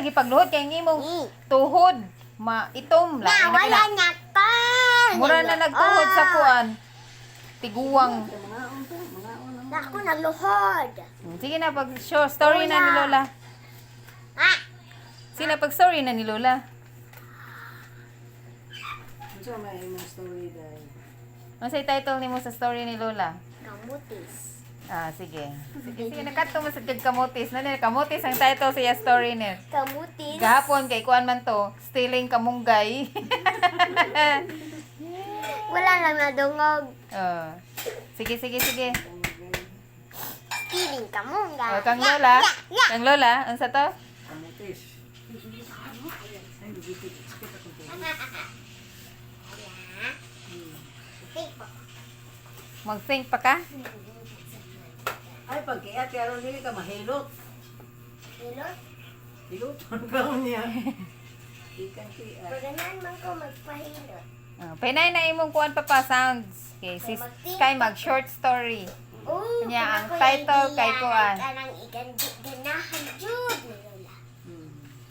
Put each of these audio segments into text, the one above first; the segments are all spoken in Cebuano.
Lagi pagluhod kay ang imong tuhod maitom Na, lain na wala kina. na ka. Mura na nagtuhod sa kuan. Tiguang. Mga unta, mga una. Na ako nagluhod. Sige na, pag show, story na ni Lola. Ah, Sige na, pag story na ni Lola. Unsa may imong story dai? Ano sa title nimo sa story ni Lola? Kamutis. Ah, sige. Sige, sige, nakadto mo sa kag kamotis. Nani kamotis ang title sa iya story ni. Kamutis. Gahapon kay kuan man to, stealing kamunggay. Wala lang nadungog. Oh. Sige, sige, sige. Stealing kamunga. Oh, kang Lola. Kang Lola, unsa to? Kamutis. Ay, gitik. Sakit akong tuhod. Think po. Mag-think pa ka? Ay, pagkiat, karon dili ka mahilot. Hilot. Hiloton ka niya. Ikan kiat. Paganahan man ko magpahilot. Oh, pahinay na imong kuan pa pa sounds. Okay, sis kay mag short story. Oh, Kanya, ang ako'y title idea kay kuan. Kanang ikan ganahan jud ni Lola.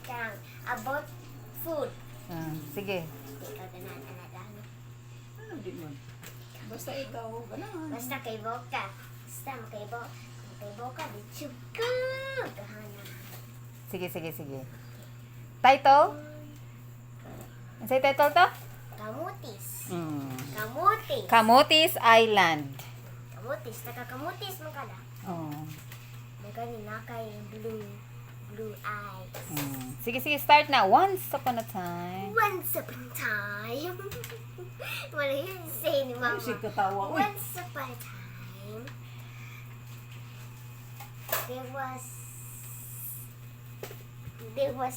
Kanang about food. Ah, sige. Di ka ganahan ana. Ano di man? Basta ikaw, ganahan. Basta kay boka. Basta makaibo. Kay boka di chug ka. Gahana. Sige, sige, sige. Title? Unsay title to? Kamutis. Kamutis. Kamotis Island. Kamutis. Taka kamutis man kada. Oh. Nagani na kay blue blue eyes. Sige, sige, start na. Once upon a time. Once upon a time. Wala yun say ni Ay, Mama. sig katawa, uy. Once upon a time, there was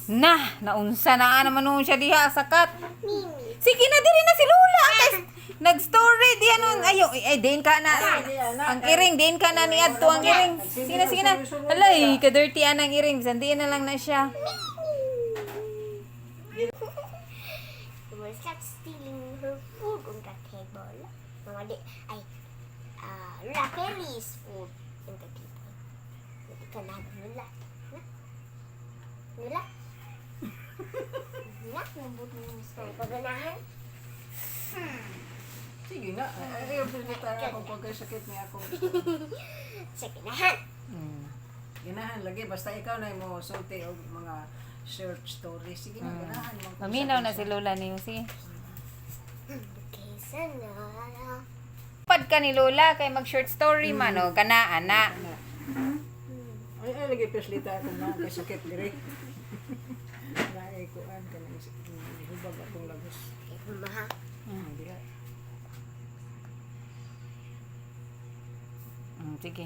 Na, naunsa na naman noon siya diha sa kat. Mimi. Sige na diri na si Lola. Ang nag-story diyan nun. Ayo, ay din ka na. Ang iring din ka na niadto ang iring. Sige na, sige na. Alay, ka-dirty ang iring. Bisan diin na lang na siya. There was cat stealing her food on the table. Mama di, ay, Lola Kelly's food on the table. Hindi ka na, Lola. Na? Lola? Na? Nabot mo sa paganahan? Sige na. Ay, ay, ay, ay, akong pagkasakit ni akong. Sa ganahan. Ganahan lagi basta ikaw na mo sulti og mga short story. Sige na, ganahan mo. Maminaw na si Lola niyo. Sige. Okay, sana. Pad ka ni Lola kay mag short story man o kana ana. Ay, ay, lagi peslita akong mga kasakit diri. Naay kuan kanang hubag akong lagos. Okay, mama. Diha. Sige.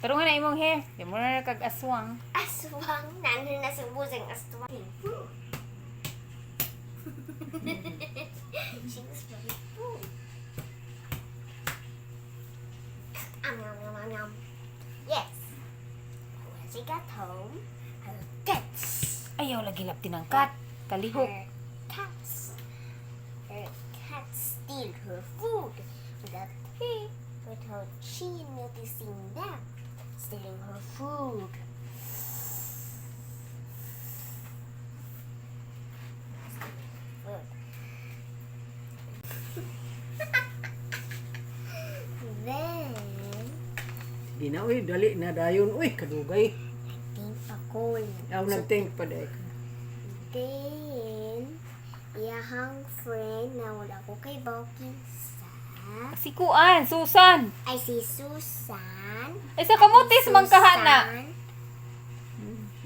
Pero nga na imong hair. Di mo na kag aswang. Aswang. Nano na sa busang aswang. She was very full. Am, yum, yum, yum, yum. Yes. When she got home, her cats, Ayaw lagi lapti ng kat. Kalihok. her cats steal her food without she noticing them stealing her food. Food. Then, Di na uy, dali na dayon uy, kadugay. Think ako. Aw nagthink pa dai. Then, iyahang friend na wala ko kay Boki sa Si Kuan, Susan. Ay si Susan. Ay sa kamutis man kahana. Susan.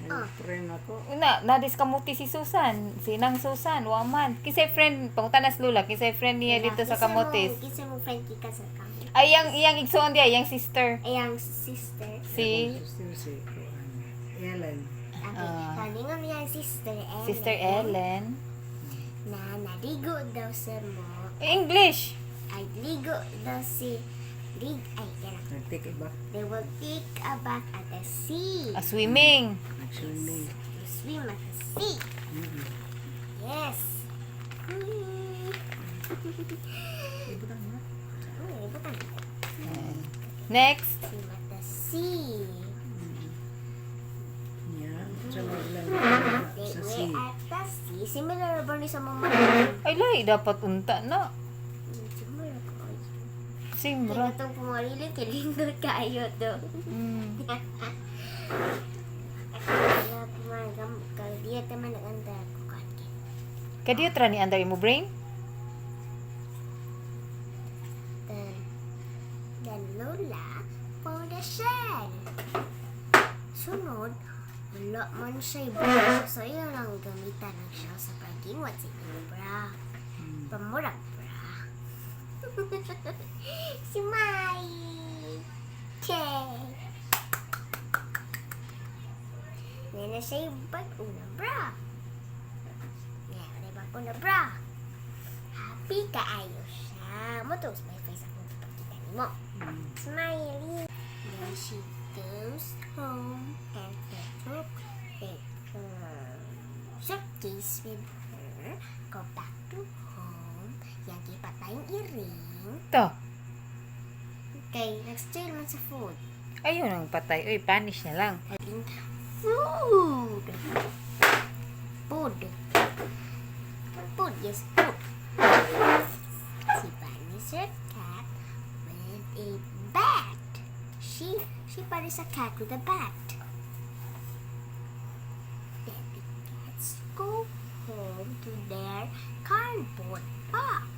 Ang friend ako. Una, nadis kamuti si Susan. Si Nang Susan, wa man. Kisay friend, pangutanas Lola, kisay friend niya dito sa kamutis. Kinsa mo friend kita sa kamutis? Ay, yang iyang igsuon diya, iyang sister. Ay, ang sister. Si Sister si kuan. Ellen. Okay, Ah. kaningon niya ang sister Ellen. Sister Ellen. Na naligo daw sa mo. English. Ay, ligo daw si lig ay kaya Nagtik iba. they will take a bath at the sea. Ah, swimming. Nag-swimming. To swim at the sea. Yes. Ibutang na. Oh, ibutang. Next. Swim at the sea. Yeah. Sa maglan They sa were sea. at the sea. Similar ba ni sa mga Ay, lahi dapat unta na. Similar kaayo. Same ra. Kaya itong pumarili, kilindot kaayo to. Kaya pumaragam, kaya taman nag-andar ko kaki. Kadiyot ra ni andar imo brain? Then Lola found a shell. Sunod, wala man siya bra. So, yun ang gamitan ng shell sa pagginwat sa iyong bra. Pamurang bra. Si Mai! Che! Yan na siya yung bago na bra. Yan, may bago na bra. Happy kaayo siya. Mo to, may face akong ipakita nimo. Smiley. Then she goes home and took her suitcase with her. Go back to home. Yang gipatay yung iring. To. Kay nag-steal man sa food. Ayun ang patay. Uy, punish na lang. Food. Food. Food, yes, food. She punished her cat with a bat. She punished a cat with a bat. Then the cats go home to their cardboard box.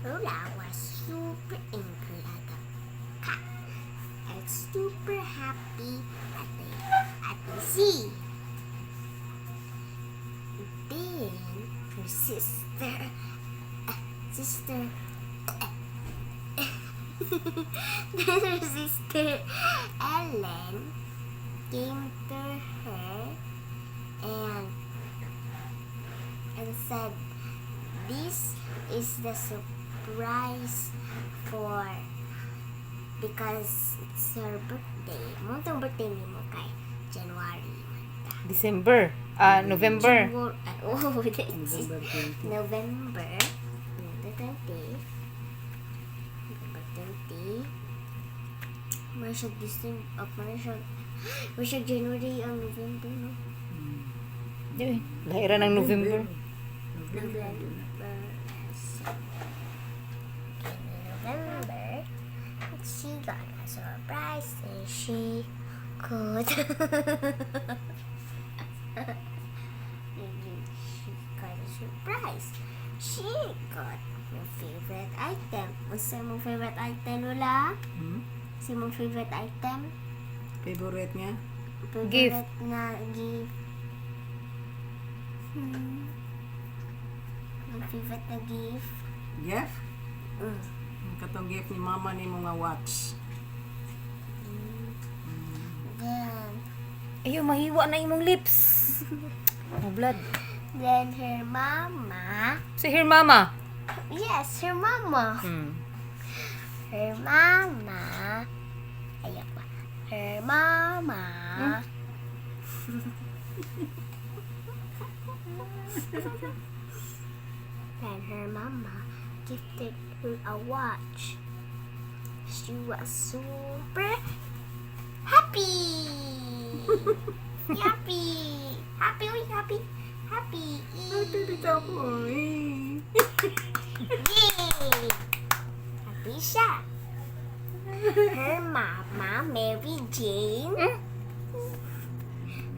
Lola was super angry at the cat and super happy at the sea. Then her sister then her sister Ellen came to her and said, "This is the surprise for because it's her birthday." Mao tong birthday nimo kay January man ta. December. Ah, November. Oh, that's November 20. November. November 20. November 20. May siya December, may siya January ang November, no? Uy, lahi ra ng November. November. November. In November, she got a surprise and she could. She got a surprise. She got my favorite item. What's my favorite item, Lola? Hmm? Sa mong favorite item? Favorite niya? Favorite Gift. Na gift. My favorite na gift. Gift? Ang katong gift ni mama ni mga watch. Then, Ayaw, mahiwa na imong lips. Oh, blood. then her mama. Si her mama. Yes, her mama. Her mama. Ayun pa. Her mama. Then her mama gifted her a watch. She was super happy. Happy. Happy, uy, happy. Happy. Ay, bitaw ko. Eh. Yay! Happy siya. Her mama, Mary Jane.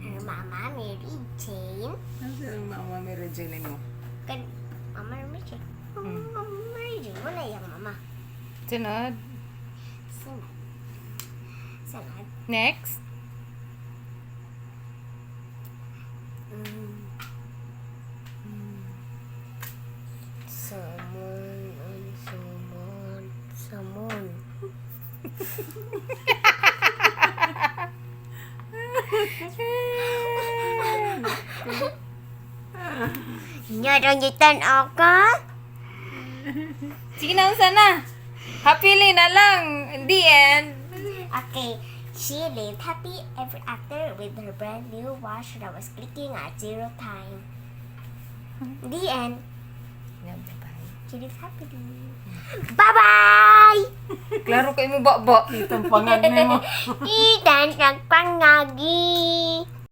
Her mama, Mary Jane. Ano ang mama Mary Jane mo? Kan, Mama Mary Jane. Mama Mary Jane. Wala yung mama. Sunod. Sunod. Sunod. Next. Salmon, salmon, salmon. Nyarangitan ako? Sige na, unsa na. Happily na lang. The end. Okay, she lived happy ever after with her brand new watch that was clicking at zero time. The end. Bye. She lived happily. Bye-bye! Klaro kay mo ba ba. Itong pangag nimo. Idan nagpangagi.